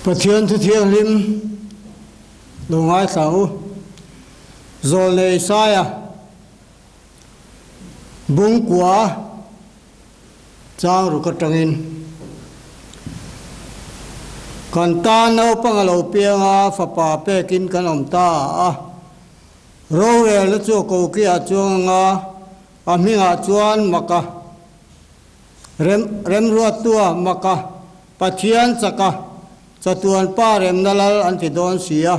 Pathian thu thianghlim lo ngaithla u. Zawlnei Isaia bungkua chang ruk atangin kan tan naupang a lo piang a, fapa pekin kan awm ta a. Rorelna chu a kokiah chuang anga a hmingah chuan Maka Rem Remruattua Maka Pathian chaka chatuan pa remna lal an ti dawn si a.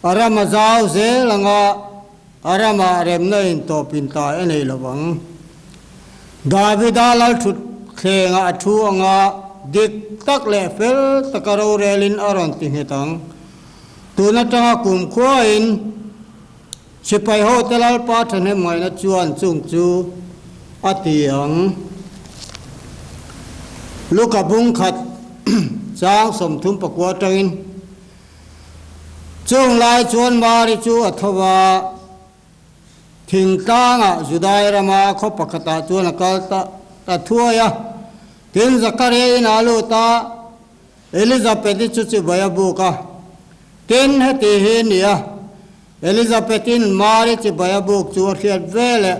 A ram a zau zel anga a ramah remna in tawp in ta e nei lo vang. Davida lal thut thlengah a thu anga dik tak leh fel taka rorelin a rawn ti nghet ang. Tun atanga kumkhuain sipai hote Lalpa thahnem ngaihna chuan chung chu a ti ang. Luka bung khat chang 34 atangin Chung lai chuan Mari chu a tho va, thingtlangah Judai rama khaw pakhatah chuan a kal ta ta thuai a. Tin, Zakaria inah a lut a, Elizabeth-i chu chibai a buk a. Tin, heti hi a ni a, Elizabeth-in Mari chibai a buk chu a hriat veleh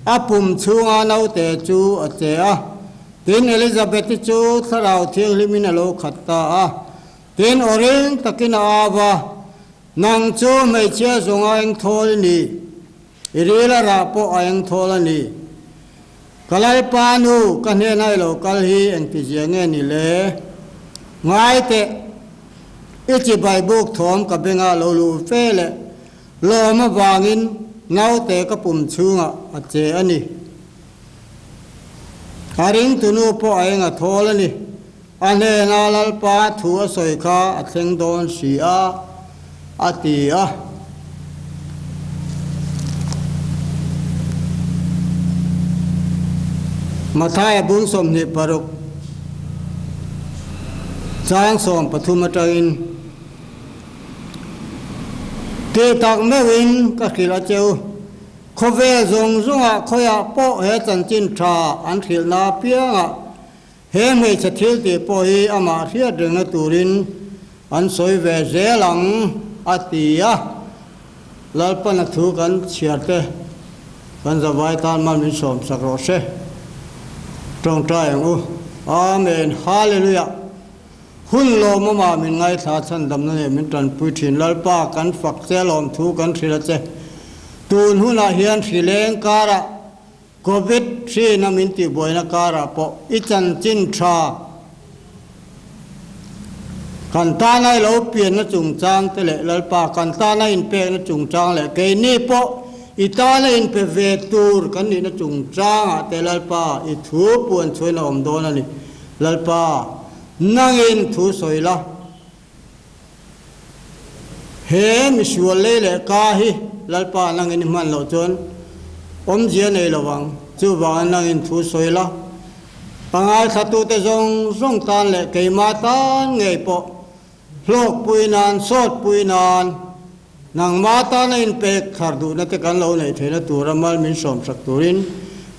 a pum chhunga naute chu a che a. Tin, Elizabeth-i chu Thlarau Thianghlimin a lo khat ta a. Tin, aw reng takin a au a, Nang chu hmeichhia zawng a eng thawl i ni, i ril a rah pawh a eng thawl a ni. Ka Lalpa nu, ka hnenah i lo kal hi engtizia nge ni le? Ngai teh, i chibai buk thawm ka bengah lo luh fe leh lawm avangin naute ka pum chhungah a che a ni. A ringtunu pawh a eng a thawl a ni. A hnena Lalpa thu a sawi kha a thleng dawn si a, a ti a. Mathaia bung 26 chang 13 atangin, Tih tak meuhin ka hrilh a che u, khawvel zawng zawngah khawiah pawh he chanchin tha an hrilhna apiangah He hmeichhe thil tih pawh hi amah hriat rengna turin an sawi ve zel ang, a ti a. Lalpana thu kan chhiar te kan zavai tan mal min sawm sak rawh se. Tawngtai ang u. Amen. Hallelujah. Hun lawmawmah min ngaithla chhandamna nen min tanpui thin. Lalpa kan fak che lawm thu kan hrilh a che. Tun hunah hian hrileng karah Covid hrina min tihbuaina karah pawh i chanchin tha kan tana i lo pianna chungchang te leh Lalpa kan tana inpekna chungchang leh keini pawh i tana inpe ve tur kan nihna chungchangah te Lalpa i thu puan chhuain a awm dawn a ni. Lalpa, nangin thu sawi la. He misual lei leh ka hi Lalpa nangin i hman loh chuan awmzia nei lo ang. Chuvangin nangin thu sawi la, ka ngaithlatute zawng zawng tan leh keimah tan ngei pawh hlawkpui nan, sawtpui nan, nangmah tana inpek thar duhna te kan lo neih theihna tura mal min sawmsak turin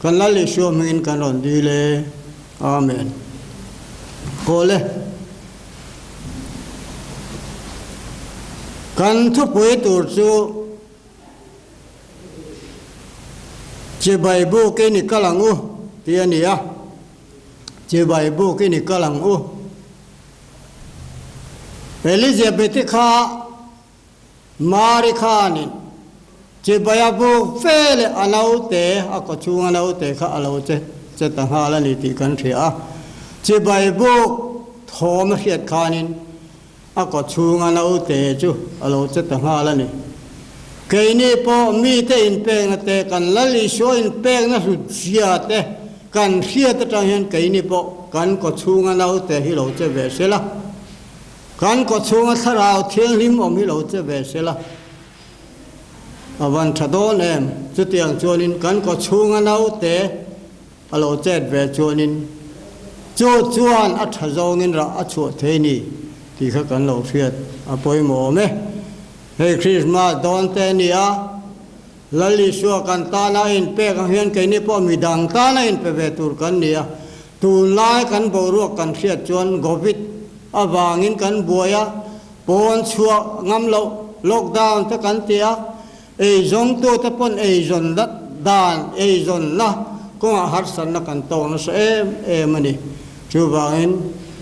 kan Lal Isua hmingin kan rawn dil e. Amen. Kawle. Kan thupui tur chu Chibai bukin i kal ang u tih a ni a, Chibai bukin i kal ang u. Elizabeth-i kha Mari khanin chibai a buk fe leh a naute, a kawchhunga naute kha a lo che che ta nghal a ni tih kan hria a. Chibai buk thawm a hriat khanin a kawchhunga naute chu a lo che ta nghal a ni. Keini pawh mite inpekna te, kan Lal Isua inpekna hlutzia te kan hriat atang hian keini pawh kan kawchhunga naute hi lo che ve sela. Kan kawchhunga thlarau thianghlim awm hi lo che ve sela, a van tha dawn em? Chutiang chuanin kan kawchhunga naute a lo chet ve chuanin chu chuan a tha zawngin rah a chhuah thei ni tih kha kan lo hriat a pawimawh awm e. Hei Krismas dawn te a ni a, Lal Isua kan tana a inpek ang hian keini pawh midang tana inpe ve tur kan ni a, tunlai kan boruak kan hriat chuan Covid. avangin kan buai a, pawn chhuah ngam loh lockdown te kan ti a, eizawngtute pawn eizawn dan eizawnna kawngah harsatna kan tawk nasa em em a ni. Chuvangin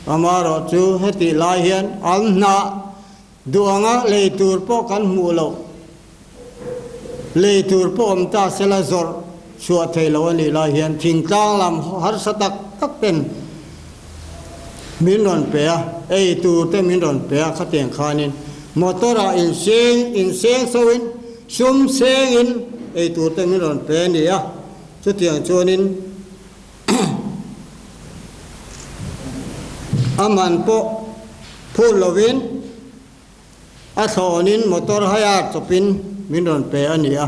amaherawhchu hetih lai hian an hnah Duh anga lei tur pawh kan hmuh loh, lei tur pawh awm ta sela zawrh chhuah thei lo a nih lai hian thingtlang lam harsa tak tak ten min rawn pe a, ei tur te min rawn pe a, khatiang khanin motor ah inseng inseng soin sum sengin ei tur te min rawn pe a ni a, chutiang chuanin A man pawh phur lovin a thlawnin motor hire chawpin min rawn pe a ni a.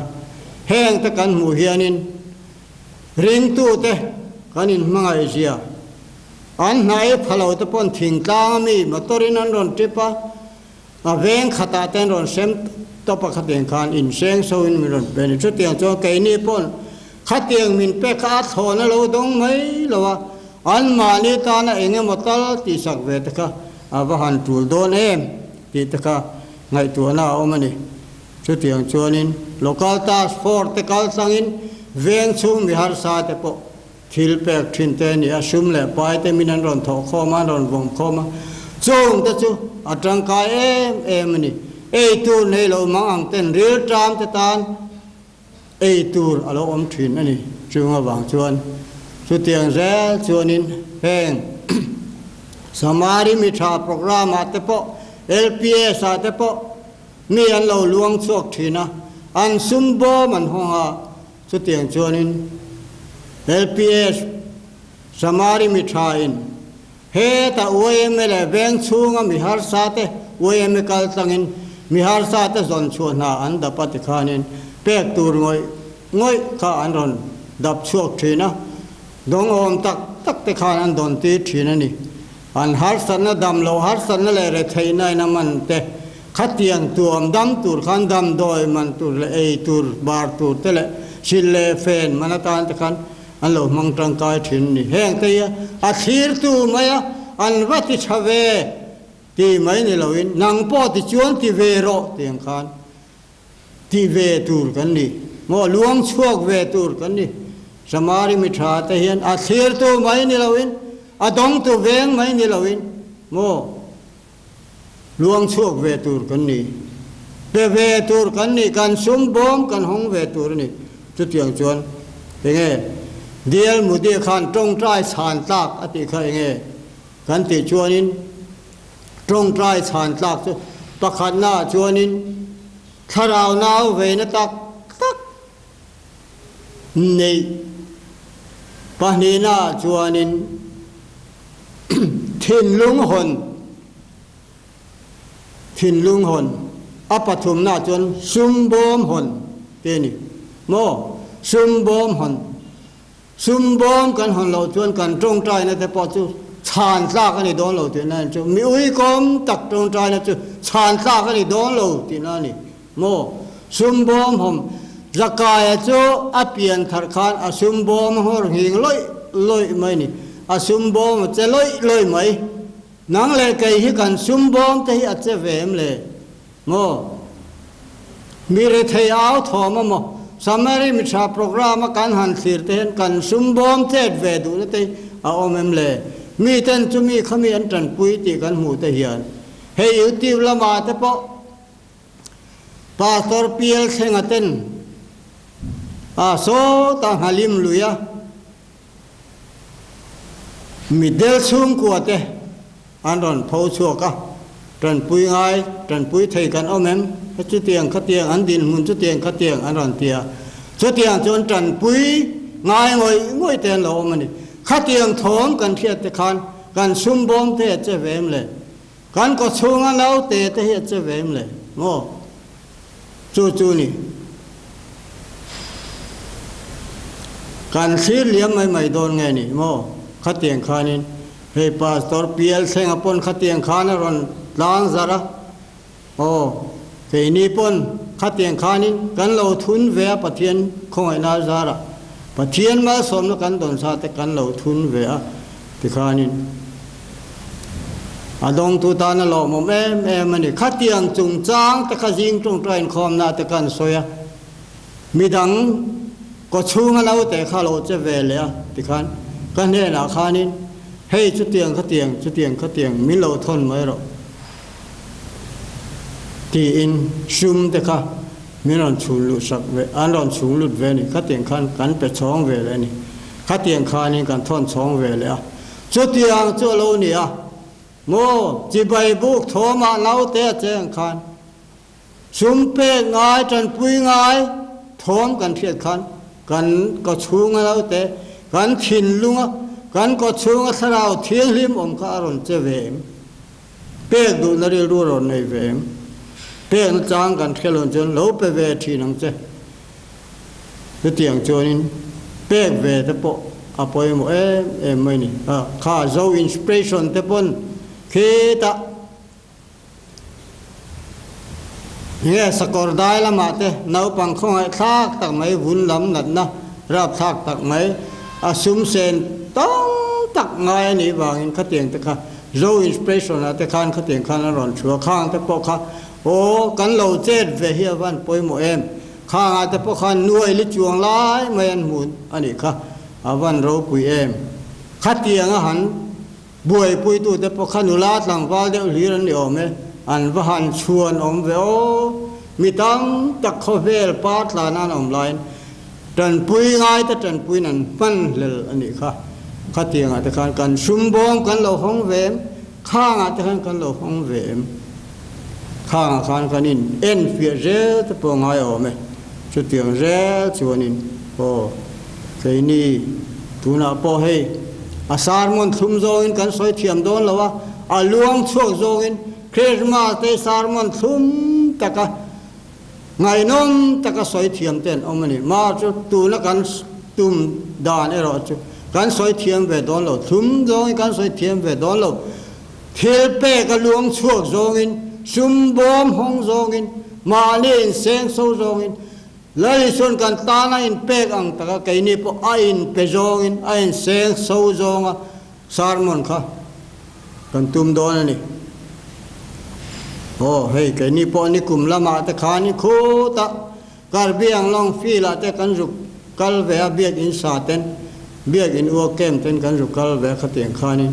Heng te kan hmuh hianin ringtute kan inhmangaih zia an hnai pha lo te pawn thingtlang a mi motor in an rawn trip a, a veng khatah te an rawn sem tawp a khatiang khan inseng so in min rawn pe a ni. Chutiang chuan keini pawn Khatiang min pek kha a thlawn a lo dawng mai lo a, anmahni tana eng emaw tal tihsak ve te kha a va han tul dawn em tih te kha ngaihtuahna a awm a ni. Chutiang chuanin Local Task Force te kal tlangin veng chhung mi harsa te pawh thil pek thin te a ni a, sum leh pai te min an rawn thawh khawm a, an rawn vawm khawm a, chung te chu a tangkai em em a ni. Ei tur nei lo mang ang ten riltam te tan ei tur a lo awm thin a ni. Chung avang chuan chutiang zel chuanin heng Samari mi tha programme ah te pawh LPS ah te pawh mi an lo luang chhuak thin a, an sum bawm an hawng a, chutiang chuanin LPS Samari mi tha in Heta yma leh veng chhunga mi harsa te yma kal tlangin mi harsa te zawn chhuah hna an dap a tikhanin pek tur ngawih ngawih kha an rawn dap chhuak thin a, dawngawm tak tak te khan an dawn tir thin a ni. An harsatna dam loh harsatna leh retheihna in a man te khatiang tuam dam tur khan damdawi man tur leh ei tur bar tur te leh hrilh leh fen man atan te khan An lo hmang tangkai thin ni. Heng te hi a thlirtu mai a, an va ti tha ve ti mai ni loin nang pawh ti chuan ti ve rawh ti ang khan ti ve tur kan ni. Maw luang chhuak ve tur kan ni. Samari mi tha te hian a thlirtu mai ni loin a dawngtu veng mai ni loin maw luang chhuak ve tur kan ni. Pe ve tur kan ni, kan sum bawm kan hawng ve tur a ni. Chutiang chuan enge Dial Mudi khan tawngtai chhan tlak a tih kha enge kan tih chuanin tawngtai chhan tlak chu pakhatnaah chuanin thlarau nau veina tak tak neih pahnihnaah chuanin thinlung hawn Thinlung hawn a pathumnaah chuan sum bawm hawn te a ni maw? Sum bawm hawn, sum bawm kan hawn loh chuan kan tawngtaina te pawh chu chhan tlak a ni dawn lo tihna a ni chu. Mi uikawm tak tawngtaina chu chhan tlak a ni dawn lo tihna a ni maw? Sum bawm hawn, Zakaia chu a pian thar khan a sum bawm a nghawr nghing lawih lawih mai a ni, a sum bawm a che lawih lawih mai. Nang leh kei hi kan sum bawm te hi a che ve em le? Maw? Mi rethei au thawm a maw? Samari mi tha programme a kan han thlir te hian kan sum bawm chet ve duhna te hi a awm em le? Mi ten chu mi kha mi an tanpui tih kan hmuh te hian hei YouTube lamah te pawh Pastor Pial Thlenga ten a sawtah nghalim lui a. Mitdel chhungkua te an rawn pho chhuak a, tanpui ngai, tanpui thei kan awm em? Chutiang khatiang an dinhmun chutiang khatiang an rawn ti a, chutiang chuan tanpui ngai ngawih ngawih te an lo awm a ni. Khatiang thawm kan hriat te khan kan sum bawm te a che ve em le? Kan kaw chhunga naute te hi a che ve em le? Maw? Chu chu ni. Kan thlir liam mai mai dawn nge ni maw? Khatiang khanin hei Pastor PL Thlenga pawn khatiang khan a rawn tlang zarh a. Aw, keini pawn khatiang khanin kan lo thun ve a Pathian khawngaihna zarah. Pathian malsawmna kan dawn sa te kan lo thun ve a tikhanin. A dawngtu tan a lawmawm em em a ni. Khatiang chungchang te kha zing tawngtai inkhawmna te kha an sawi a, midang kawchhunga naute kha lo che ve leh a tikhan ka hnenah khanin hei chutiang khatiang chutiang khatiang min lo thawn mai rawh tiin sum te kha min rawn chhun luh sak ve an rawn chhung lut ve a ni. Khatiang khan kan pe chhawng ve leh a ni. Khatiang khanin kan thawn chhawng ve leh a. Chutiang chu a lo ni a, maw chibai buk thawmah naute a cheng khan sum pek ngai, tanpui ngai thawm kan hriat khan kan kawchhunga naute, kan thinlunga, kan kawchhunga thlarau thianghlim awm kha a rawn che ve em? Pek duhna rilru a rawn nei ve em? Pekna chang kan hre lo chuan lo pe ve thin ang che. Chutiang chuanin pek ve te pawh a pawimawh em em mai ni. Kha Zo Inspiration te pawn khitah nge sakawr dai lamah te naupang khawngaih thlak tak mai vun lam natna rapthlak tak mai a sum sen tam tak ngai a nih vangin khatiang te kha Zo Inspiration ah te khan khatiang khan a rawn chhuah khang te pawh kha Aw, kan lo chet ve hi a van pawimawh em? Khangah te pawh khan nuai li chuang lai mai an hmu a nih kha, a van ropui em? Khatiang a han buaipuitu te pawh kha nula tlangval deuh hlir an ni awm e, an va han chhuan awm ve aw. Mi tam tak khawvel par tlana an awm laiin tanpui ngai te tanpuiin an hman hlel a nih kha. Khatiangah te khan kan sumbawm kan lo hawng ve em? Khangah te khan kan lo hawng ve em? Khangah khan kan in en fiah zel te pawh ngai awm e. Chutiang zel chuanin aw keini tunah pawh hei a sermon thlum zawngin kan sawi thiam dawn lo a, a luang chhuak zawngin Christmas te sermon thlum taka ngaihnawm taka sawi thiam te an awm a ni. Mah chu tuna kan tum dan erawh chu kan sawi thiam ve dawn lo, thlum zawngin kan sawi thiam ve dawn lo. Thil pek a luang chhuak zawngin, sum bawm hawng zawngin, mahni inseng so zawngin, Lalisuan kan tan a inpek ang taka keini pawh a inpe zawngin, a inseng so zawnga sermon kha kan tum dawn a ni. Aw, hei keini pawh nikum lamah te khan i khutah Karbi Anglong field ah te kan zuk kal ve a, biakin sa ten, biakin ua camp ten kan zuk kal ve a khatiang khanin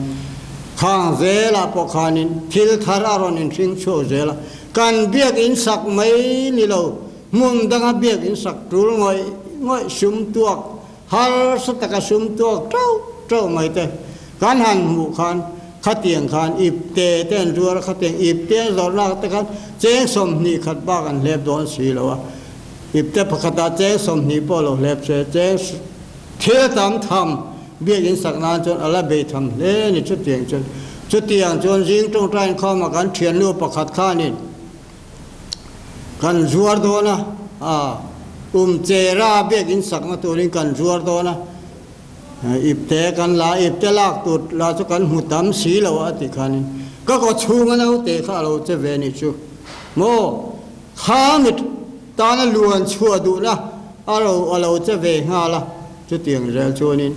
khang zelah pawh khanin thil thar a rawn inhring chhuak zel a, kan biakin sak mai ni lo hmun danga biakin sak tul ngawih ngawih sum tuak harsa taka sum tuak teuh teuh mai te kan han hmuh khan Khatiang khan ipte te an zuar a, khatiang ipte an zawrhnak te khan cheng 20 khat bak an hlep dawn si lo a, ipte pakhatah cheng 20 pawh lo hlep se, cheng thil tam tham biakinn sak nan chuan a la bei tham hle a ni chutiang chuan. Chutiang chuan zing tawngtai inkhawmah kan thiannu pakhat khanin kan zuar dawn a, a um chera biakinn sakna turin kan zuar dawn a, Ipte kan la, ipte lak tur la chu kan hmu tam si lo a ti khanin ka kaw chhunga naute kha a lo che ve ni chu maw kha mi tana luan chhuah duhna a ro a lo che ve nghal a, chutiang zel chuanin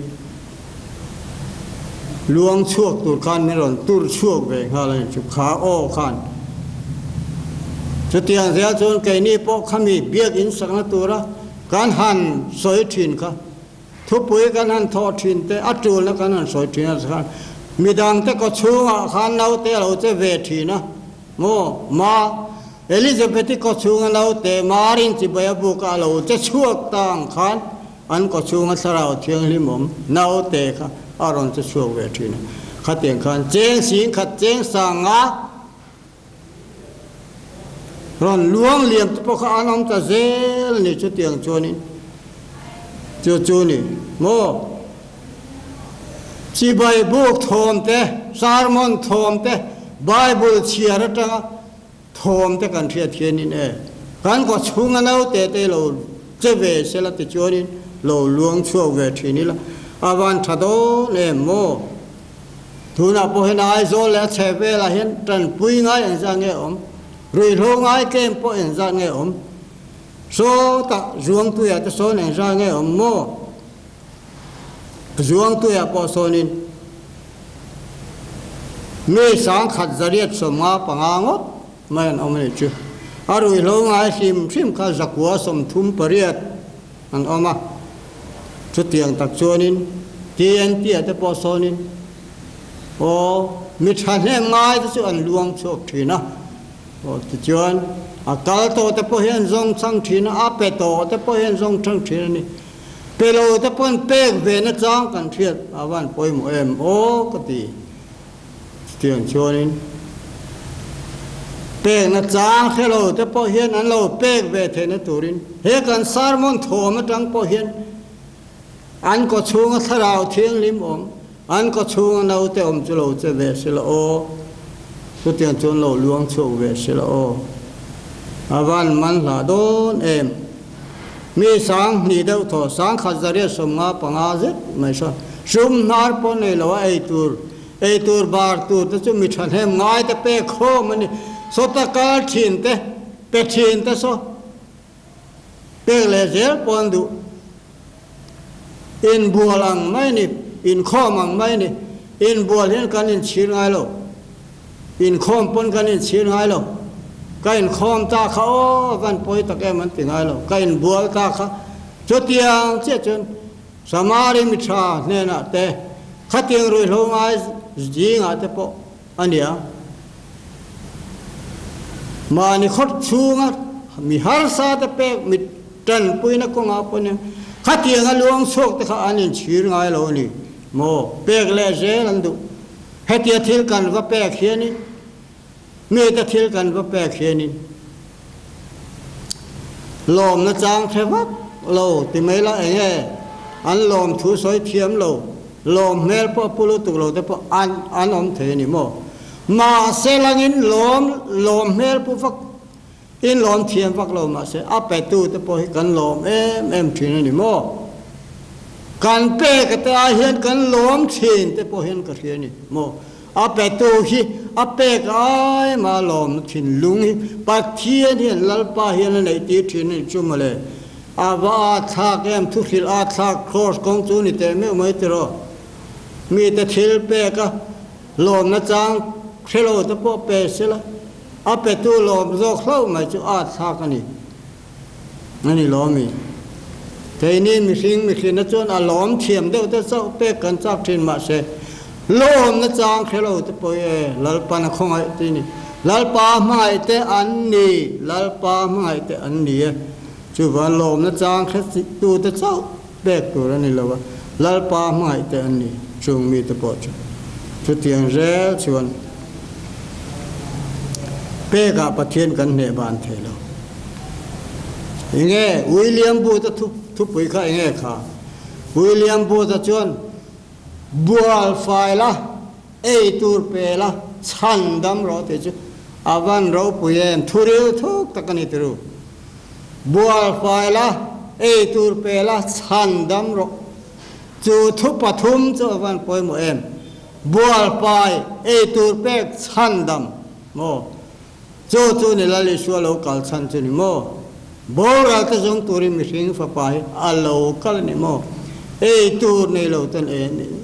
luang chhuak tur khan min rawn tur chhuak ve nghal a ni chu kha aw khan chutiang zel chuan keini pawh khami biakinn sakna tura kan han sawi thin kha. Thupui kan han thawh thin te, a tulna kan han sawi thin a khan midangte kaw chhungah khan naute a lo che ve thin a maw? Ma Elizabeth-i kaw chhunga naute Marin chibai a buk a a lo che chhuak ta ang khan an kaw chhunga thlarau thianghlim awm naute kha a rawn che chhuak ve thin a. Khatiang khan cheng sing khat cheng sang nga Rawn luang liam te pawh kha an awm ta zel a ni chutiang chuanin chu chu ni maw chibai buk thawm te sermon thawm te bible chhiar atanga thawm te kan hriat hianin e kan kaw chhunga naute te lo che ve sela tichuanin lo luang chhuak ve thin ila a van tha dawn em maw. Tunah pawh hian Aizawl leh a chheh velah hian tanpui ngai engzat nge awm? Ruihhlo ngai tlem pawh engzat nge awm? Sawtah Zuangtuiah te sawn engzat nge awm maw? Zuangtuiah pawh sawnin Mi 1875 ngawt mai an awm a nih chu. A ruihhlo ngai hrim hrim kha 138 an awm a. Chutiang tak chuanin TNT ah te pawh sawnin aw mi thahnem ngai te chu an luang chhuak thin a. Aw tichuan a kal tawh te pawh hian zawng chhang thin a, a pe tawh te pawh hian zawng chhang thin a ni. Pe lo te pawn pek ve na chang kan hriat a van pawimawh em aw ka ti. Chutiang chuanin pek na chang hre lo te pawh hian an lo pek ve theihna turin he kan sermon thawm atang pawh hian an kaw chhunga thlarau thianghlim awm, an kaw chhunga naute awm chu lo che ve se la aw. Chutiang chuan lo luang chhuak ve se la aw. A van man hlah dawn em. Mi 2000 deuh thaw, 1155 zet mai sawn sum hnar pawh nei lo a ei tur, ei tur bar tur te chu mi thahnem ngai te pek khawm a ni. Sawta kal thin te, pe thin te saw pek leh zel pawh an duh. Inbual ang mai ni, inkhawm ang mai ni. Inbual hian kan inchhir ngai lo. Inkhawm pawn kan inchhir ngai lo. Ka inkhawm ta kha aw kan pawi tak em an ti ngai lo. Ka inbual ta kha chutiang chiah chuan Samari mi tha hnenah te khatiang ruihhlo ngai zingah te pawh a ni a. Mahni khawt chhunga mi harsa te pek mi tanpuina kawngah pawh nia khatianga luang chhuak te kha an inchhir ngai lo a ni maw? Pek leh zel an duh. Hetia thil kan va pek hianin, mite thil kan va pek hianin lawmna chang hre vak lo ti mai la eng nge an lawm thu sawi thiam lo, lawm hmel pawh pu lutuk lo te pawh an an awm thei a ni maw? Mahse langin lawm lawm hmel pu vak in lawm thiam vak lo mahse a petu te pawh hi kan lawm em em thin a ni maw? Kan pek te ai hian kan lawm thin te pawh hian ka hria a ni maw? A petu hi a pek ai mah lawmna thinlung hi Pathian hian Lalpa hian a neih tir thin a ni chu mawle. A va a thlak em thuhrilh a thlak cross kawng chu ni teh meuh mai tiraw. Mite thil pek a lawmna chang hre lo te pawh pe sela a petu lawm zawk hlauh mai chu a thlak a ni. A ni lawmi. Keini mihring mihrinna chuan a lawm thiam deuh te chauh pek kan chak thin mahse lawmna chang hre lo te pawh e Lalpan a khawngaih ti ni. Lalpa hmangaih te an ni, Lalpa hmangaih te an ni e. Chuvan lawmna chang hre tu te chauh pek tur a ni lo a, Lalpa hmangaih te an ni chung mi te pawh chu. Chutiang zel chuan pekah Pathian kan hneh ban thei lo. Enge William Booth-a thupui kha enge kha? William Booth-a chuan bual fai la, ei tur pe la, chhan dam rawh tih chu a van ropui em, thuril thuk tak a ni tiru. Bual fai la, ei tur pe la, chhan dam rawh. Chu thu pathum chu a van pawimawh em? Bual fai, ei tur pek, chhan dam maw? Chu chu ni Lal Isua lo kal chhan chu ni maw? Boral te zawng turin mihring fapa hi a lo kal a ni maw? Ei tur nei lo ten ei an neih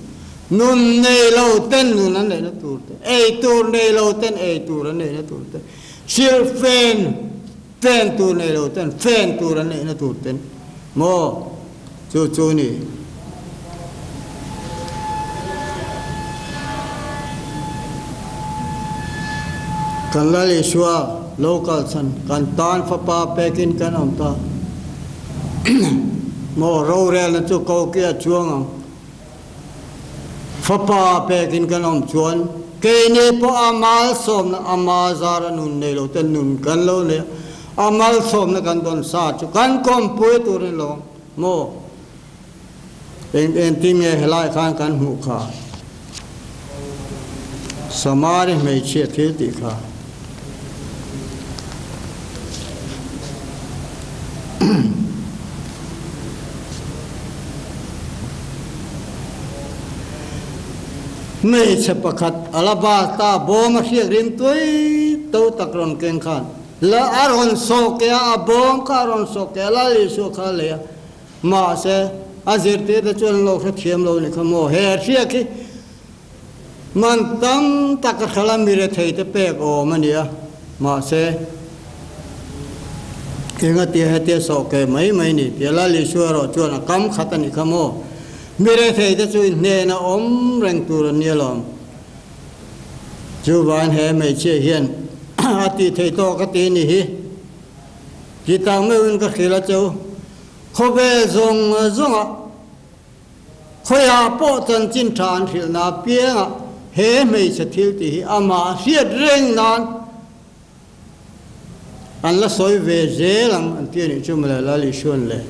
nun nei lo ten nun an neihna tur te, ei tur nei lo ten ei tur an neihna tur te, silhfen Fen tur nei lo ten fen tur an neihna tur ten maw chu chu ni. Kan Lal Isua lo kal chhan kan tan fapa pekin kan awm ta maw rorelna chu kokia chuang ang. Fapa pekin kan awm chuan keini pawh a malsawmna a mazara nun nei lo ten nun kan lo nei a, a malsawmna kan dawn sa chu kan kawmpui tur a ni lo ang maw? Eng engtin nge helai khan kan hmuh kha? Samari hmeichhia thil tih kha. Hmeichhe pakhat alabasta bawm a hriak rim tui to tak rawn keng khan la a rawn sawh ke a, a bawm kha a rawn sawh ke a, Lal Isua kha a lei a. Mahse, a zirtirte chuan an lo hrethiam lo a ni kha maw? He hriak hi. Man tam tak a hralh a, mi rethei te pek awm a nia. Mahse, engatia hetia sawh ke mai mai ni tia Lal Isua erawh chuan a kam khat a nih kha maw? Mi rethei te chu inhnen a awm reng tur a nia lawm. Chuvain he hmeichhia hian a tih theih tawk a ti ni hi. Ti tak meuhin ka hrilh a che u, khawvel zawng zawngah Khawiah pawh chanchin tha an hrilhna apiangah he hmeichhe thil tih hi amah hriat reng nan an la sawi ve zel ang an ti a nih chu mawle Lal Isuan le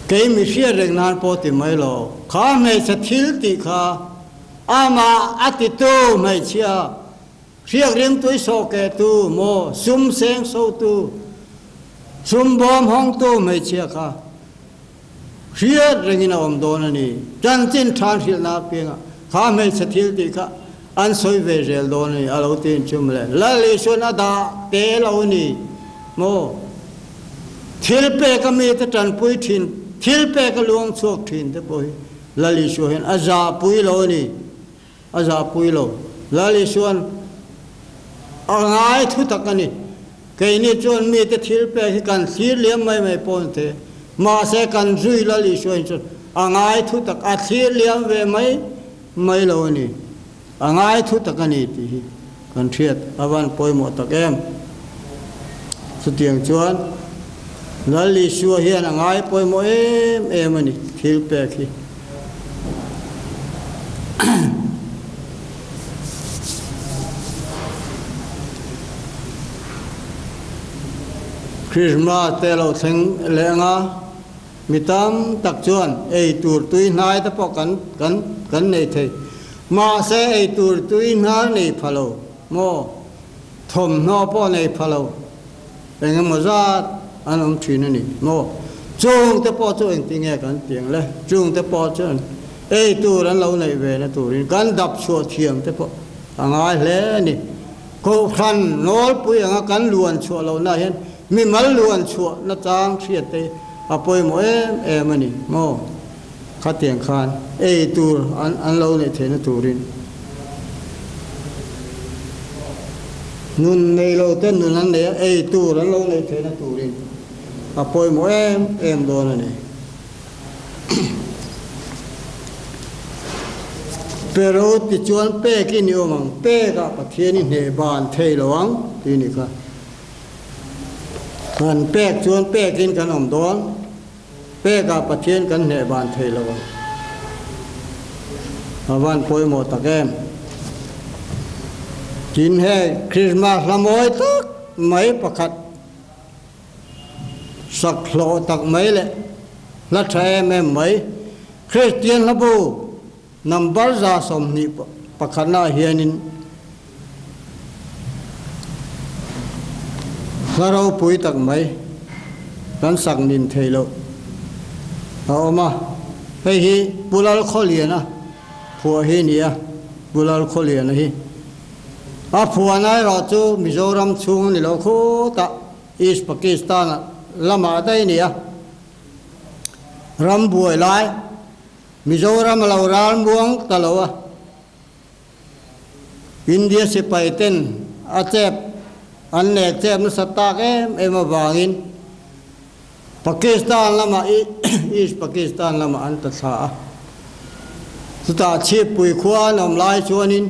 kei mi hriat reng nan pawh ti mai lo kha hmeichhe thil tih kha amah a titu hmeichhia hriak rimtui sawhkehtu maw sum seng sotu sum bawm hawngtu hmeichhia kha Hriat rengin a awm dawn a ni. Chanchin than hrilhna apiangah kha hmeichhe thil tih kha an sawi ve zel dawn a ni, a lo ti inchhum le. Lal Isuan a dah te lo ni maw? Thil pek a mite tanpui thin, thil pek a luang chhuak thin te pawh hi Lal Isua hian a zahpui lo a ni. A zahpui lo. Lal Isuan a ngai thu tak a ni. Keini chuan mite thil pek hi kan thlir liam mai mai pawh an the. Mahse kan zui Lal Isuan chuan a ngai thu tak, a thlir liam ve mai mai lo a ni. A ngai thu tak a ni tih hi kan hriat a van pawimawh tak em. Chutiang chuan Lal Isua hian a ngai pawimawh em em a ni thil pek hi. Krismas te lo thleng leh anga mi tam tak chuan ei tur tui hnai te pawh kan kan kan nei thei. Mahse ei tur tui hnar nei pha lo maw? Thawmhnaw pawh nei pha lo. Eng emaw zat an awm thin a ni maw? Chungte pawh chu engtinge kan ti ang le? Chungte pawh chuan ei tur an lo neih ve na turin kan dap chhuah thiam te pawh a ngai hle a ni. Kohhran nawlpui anga kan luan chhuah lohna hian mimal luan chhuah nachang hriat te a pawimawh em em a ni maw? Khatiang khan ei tur an lo neih theihna turin nun nei lo te nun an nei a, ei tur an lo neih theihna turin a pawimawh em em dawn a ni. Pero tichuan pek i ni awm ang, pekah Pathian i hneh ban thei lo ang tih ni kha. Kan pek chuan pekin kan awm dawn. Pekah Pathian kan hneh ban thei lo ang. A van pawimawh tak em. Tin hei Christmas hla mawi tak mai pakhat sak hlawh tak mai leh hla tha em em mai Kristian hlabu Number 21 ah hianin hla ropui tak mai kan sak nin thei loh a awm a, hei hi Pu Lalkhawliana phuah hi a ni a, Pu Lalkhawliana hi a phuahna erawh chu Mizoram chhung a ni lo khutah East Pakistan lamah daih a ni a, ram buai lai. Mizoram a lo ral muang ta lo a, India sipai ten a chep an leh chep nasa tak em em avangin Pakistan lamah East Pakistan lamah an ta thla a. Chutah Chhippui khua an awm lai chuanin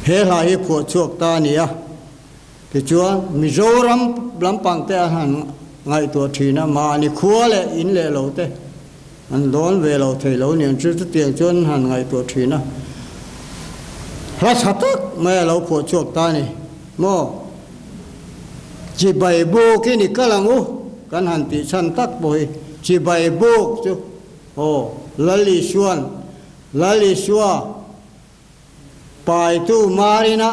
he hla hi phuah chhuak ta a ni a. Tichuan, Mizoram lampang te an han ngaihtuah thin a, mahni khua leh in leh lo te an dawn ve lo thei lo niang chu chutiang chuan an han ngaihtuah thin a. Hla tha tak mai a lo phuah chhuak ta a ni maw? Chibai buk i ni kal ang u kan han tih chhan tak pawh hi chibai buk chu aw Lal Isuan Lal Isua paitu Marina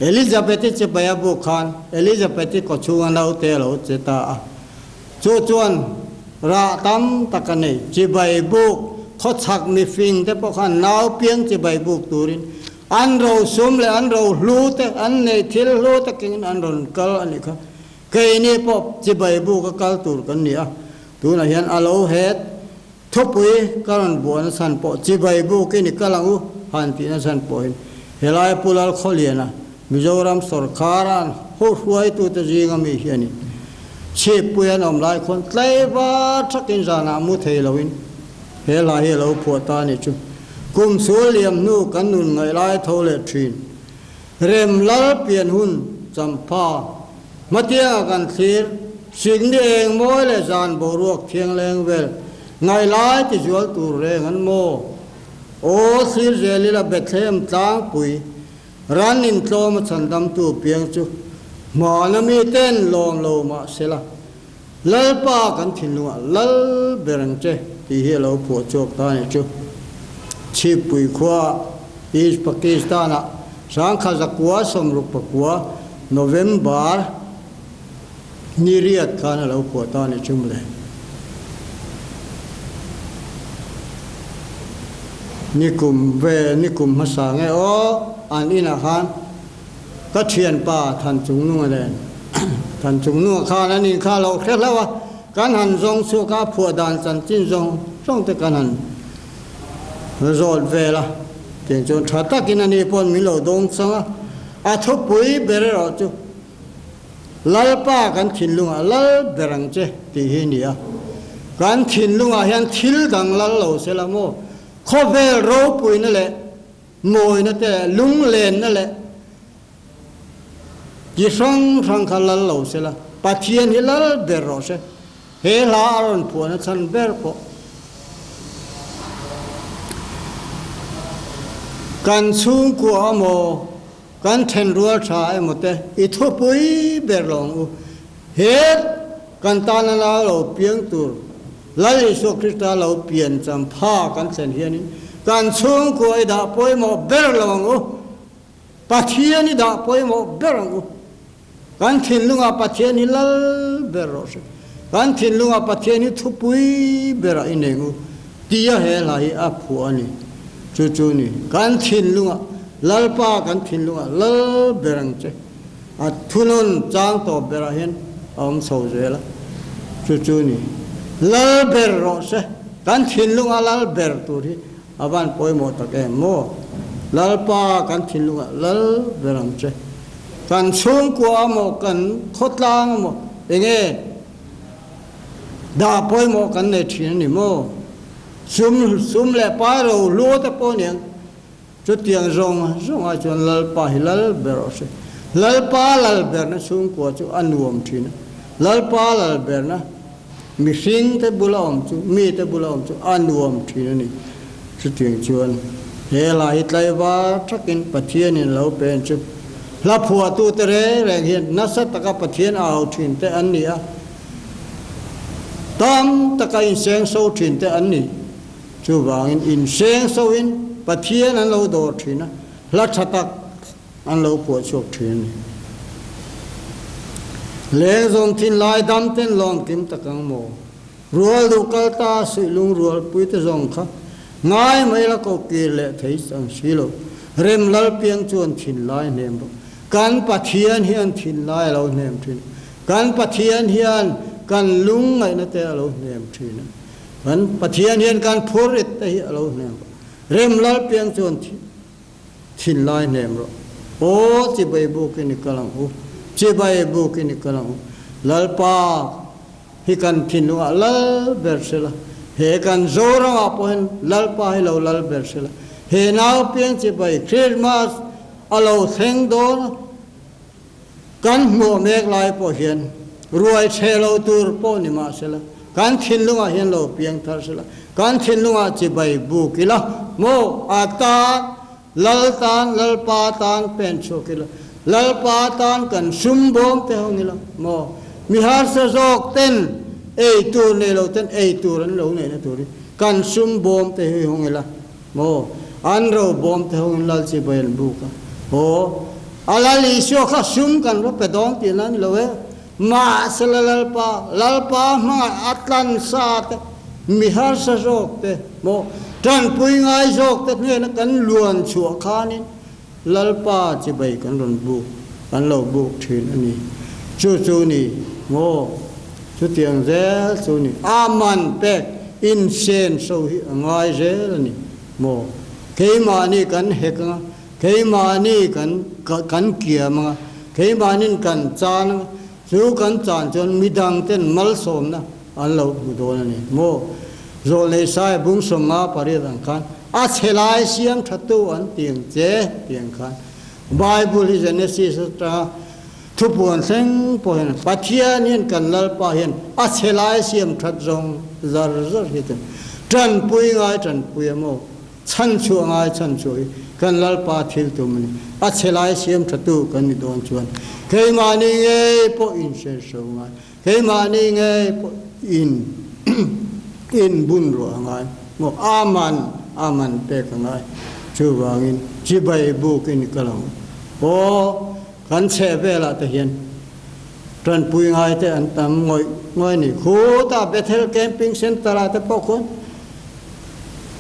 Elizabeth-i chibai a buk khan Elizabeth-i kawchhunga naute a lo che ta a. Chu chuan rah tam tak a nei. Chibai buk khawchhak mifing te pawh khan nau piang chibai buk turin an rosum leh an rohlu te, an neih thil hlu takin an rawn kal a nih kha. Keini pawh chibai buk a kal tur kan ni a. Tunah hian a lo het. Thupui ka rawn buahna chhan pawh chibai bukin i kal ang u han tihna chhan pawhin helai Pu Lalkhawliana Mizoram sawrkhara an ho hruaitute zinga mi hi a ni. Chhippui an awm lai khawn tlaivar thakin zanah mu thei loin he hla hi a lo phuah ta a nih chu. Kum sual liam hnu kan nun ngaih lai tho leh thin. Rem lal pian hun champha hmatianga kan thlir sikni eng mawi leh zan boruak thiang leng vel ngaih lai ti zual tur reng an maw? Aw thlir zel ila Bethlehem tlangpui ran in tlawm a chhandamtu piang chu hmana mi ten lawm lo mah sela Lalpa kan thinlungah lal ber ang che tih hi a lo phuah chhuak ta a nih chu. Chhippui khua East Pakistan-ah sangkha zakua 69 November ni riat khan a lo phuah ta a nih chu mawle. Nikum ve nikum hmasa nge aw an inah khan Ka thianpa Thanchungnunga nen Thanchungnunga khan an in kha lo hre hlauh a, kan han zawng chhuak a, phuah dan chanchin zawng zawng te kan han zawt vel a, tiang chuan tha takin ani pawn min lo dawng chang a, a thupui ber erawh chu Lalpa kan thinlungah lal ber ang che tih hi a ni a, kan thinlungah hian thil dang lal lo se la maw, khawvel ropuina leh Mawina te leh lunglenna leh chi hrang hrang kha lal lo se la, Pathian hi lal ber rawh se. He hla a rawn phuahna chhan ber pawh kan chhungkua emaw, kan thenrual tha emaw te i thupui ber lo ang u. He kan tana nau lo piang tur Lal Isua Krista lo pian champha kan thlen hianin kan chhungkua i dah pawimawh ber lo ang u. Pathian i dah pawimawh ber ang u. Kan thinlungah Pathian hi lal ber rawh se. Kan thinlungah Pathian hi thupui berah i nei ang u tia he hla hi a phuah a ni. Chu chu ni kan thinlungah Lalpa kan thinlungah lal ber ang che. A thunawn chang tawp berah hian a awm chho zel a, chu chu ni. Lal ber rawh se, kan thinlunga lal ber tur hi a van pawimawh tak em maw? Lalpa kan thinlunga lal ber ang che. Kan chhungkua emaw, kan khawtlang emaw enge dah pawimawh kan nei thin a ni maw? Sum sum leh pai ro hlu te pawh aniang. Chutiang zawng zawngah chuan Lalpa hi lal ber rawh se. Lalpa lal berna chhungkua chu a nuam thin a. Lalpa lal berna mihringte bula awm chu, mite bula awm chu a nuam thin a ni. Chutiang chuan he hla hi tlaivar thakin Pathianin a lo pen chu hla phuahtute reng reng hian nasa taka Pathian au thin te an ni a, tam taka insengso thin te an ni. Chuvangin inseng soin Pathian an lo dawr thin a, hla tha tak an lo phuah chhuak thin a ni. Leng zawng thin lai dam ten lawm kim tak ang maw? Rual duh kal ta suih lung rual pui te zawng kha ngai mai la ko kir leh thei ang si lo. Rem lal piang chuan thin lai hnem rawh. Kan Pathian hian thin lai a lo hnem thin a. Kan Pathian hian kan lung ngaihna te a lo hnem thin a. Kan Pathian hian kan phurrit te hi a lo hnem rawh. Rem lal piang chuan thin lai hnem rawh. Aw chibai bukin i kal ang u, chibai bukin i kal ang u. Lalpa hi kan thinlungah lal ber sela, he kan Zoramah pawh hian Lalpa hi lo lal ber sela. He nau piang chibai Christmas a lo thleng dawn a. Kan hmuh mek lai pawh hian ruai chhe lo tur pawh ni mah sela, kan thinlungah hian lo piang thar sela, kan thinlungah chibai buk ila maw a tan, Lal tan, Lalpa tan pen chhuak ila, Lalpa tan kan sum bawm te hawng ila maw, mi harsa zawk ten ei tur nei lo ten ei tur an lo neihna turin kan sum bawm te hi hawng ila maw, an ro bawm te hawngin Lal chibai an buk a, aw. A Lal Isua kha sum kan va pe dawn tih na ni lo e. Mahsela Lalpa, Lalpa hmangaih a tlan sa te, mi harsa zawk te maw, tanpui ngai zawk te hnena kan luan chhuah khanin Lalpa chibai kan rawn buk, kan lo buk thin a ni. Chu chu ni maw, chutiang zel chu ni. A man pek. In sen so hi a ngai zel a ni maw? Keimahni kan hek anga, keimahni kan kan kiam anga, keimahnin kan chan anga, chu kan chan chuan midang ten malsawmna an lo hmu dawn a ni maw? Zawlnei Sai bung 58 ang khan a chhe lai siam thatu an ti ang che ti ang khan Bible hi Genesis atanga Thupuan thleng pawh hian Pathian hian kan Lalpa hian a chhe lai siam that zawng zar zar hi chuan tanpui ngai tanpui a maw, chhan chhuah ngai chhan chhuah hi kan Lalpa thil tum a ni. A chhe lai siam thatu kan ni dawn chuan keimahni ngei pawh inhrenhro ngai, keimahni ngei pawh in inbun ruah a ngai maw, aman aman pek a ngai. Chuvangin chibai bukin i kal ang aw. Kan chheh velah te hian tanpui ngai te an tam ngawih ngawih a ni. Khutah Bethel Camping Centre ah te pawh khuan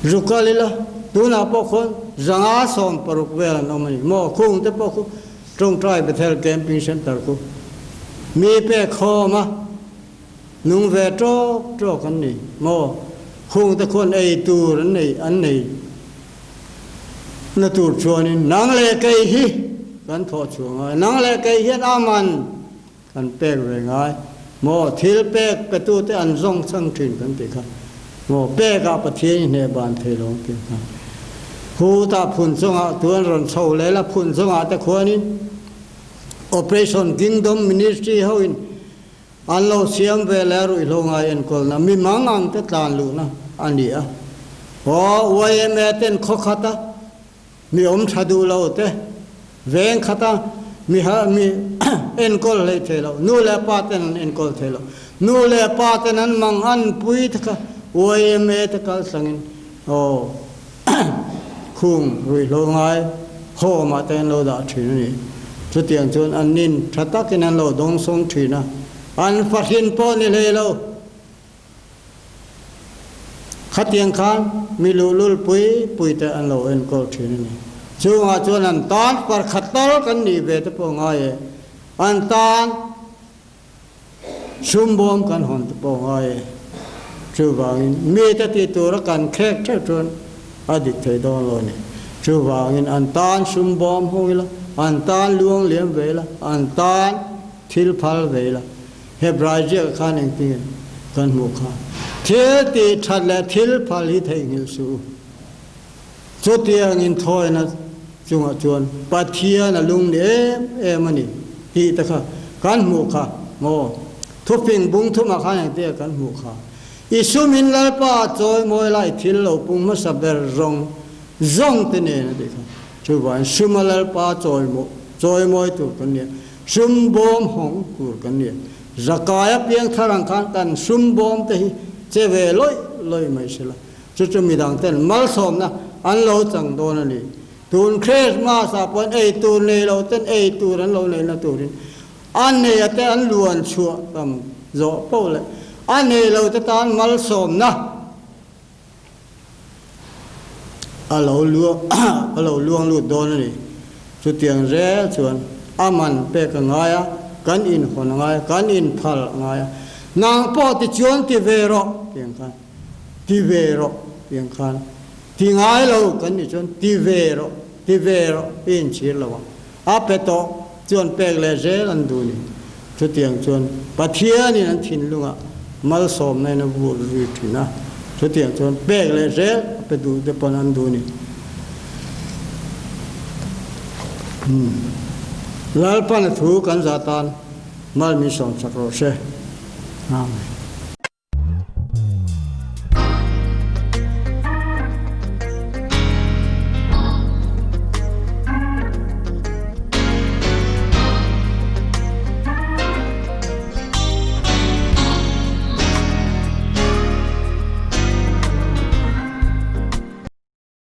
zu kal ila, tunah pawh khuan 160 vel an awm a ni. Maw khung te pawh khu Tawngtai Bethel Camping Centre khu mi pek khawm a, nung ve tawk tawk an ni. Maw khung te khuan ei tur an nei an nei. Na tur chuanin nang leh kei hi kan thawh chhuah ngai, nang leh kei hian a man kan pek ve ngai maw? Thil pek petute an zawng chang thin kan tih kha maw? Pekah Pathian i hneh ban thei lo ang tih kha. Khutah phun chungah tuan rawn chho leh la, phun chungah te khuanin Operation Kingdom Ministry hoin An lo siam ve leh a ruihhlo ngai enkawlna mi mang ang te tlan luhna a ni a. Aw, yma ten khaw khat a, mi awm tha duh lo te, veng khat a, mi ha mi enkawl hlei thei lo, nu leh pa ten an enkawl thei lo. Nu leh pa ten an mang an pui te kha yma te kal sangin aw khung ruihhlo ngai home ah te an lo dah thin a ni. Chutiang chuan an nin tha takin an lo dawngsawng thin a, an fahrin pawh ni hlei lo. Khatiang khan mi luhlul pui pui te an lo enkawl thin a ni. Chungah chuan an tan parkhat tal kan nih ve te pawh ngai e, an tan Sumbawm kan hawn te pawh ngai e. Chuvangin mite tih tura kan khek theuh chuan a dik thei dawn lo a ni. Chuvangin an tan sumbawm ho ila, an tan luang liam ve ila, an tan thil phal ve ila. Hebrai ziakah khan engtin kan hmuh kha? Thil tih that leh thil phal hi theihnghilh suh u. Chutiangin thawina chungah chuan Pathian a lung ni em em a ni tih te kha kan hmuh kha maw? Thufing bung thumah khan engtia kan hmuh kha? I sumin Lalpa a chawimawi lai thil lo pung hmasa ber zawng zawng te nen a tih kha. Chuvangin suma Lalpa chawimawh chawimawi tur kan nia, sum bawm hawng tur kan nia. Zakaia piangthar ang khan kan sum bawm te hi che ve lawih lawih mai sela. Chu chu midang ten malsawmna an lo chang dawn a ni. Tun Christmas ah pawhin ei tur nei lo ten ei tur an lo neihna turin a nei a te an luan chhuah tam zawh poh leh a nei lo te tan malsawmna a lo a lo luang lut dawn a ni. Chutiang zel chuan a man pek a ngai a, kan inhawn a ngai a, kan inphal a ngai a. Nang pawh tichuan ti ve rawh tiang khan. Ti ve rawh tih ang khan ti ngai lo kan nih chuan ti ve rawh, ti ve rawh i inchhir lo ang. A pe tawh chuan pek leh zel an duh ni. Chutiang chuan Pathianin an thinlungah malsawmna in a vur zui thin a, chutiang chuan pek leh zel a pe duh te pawn an duh ni. Lalpan a thu kan zah tan mal min sawmsak rawh se. Amen.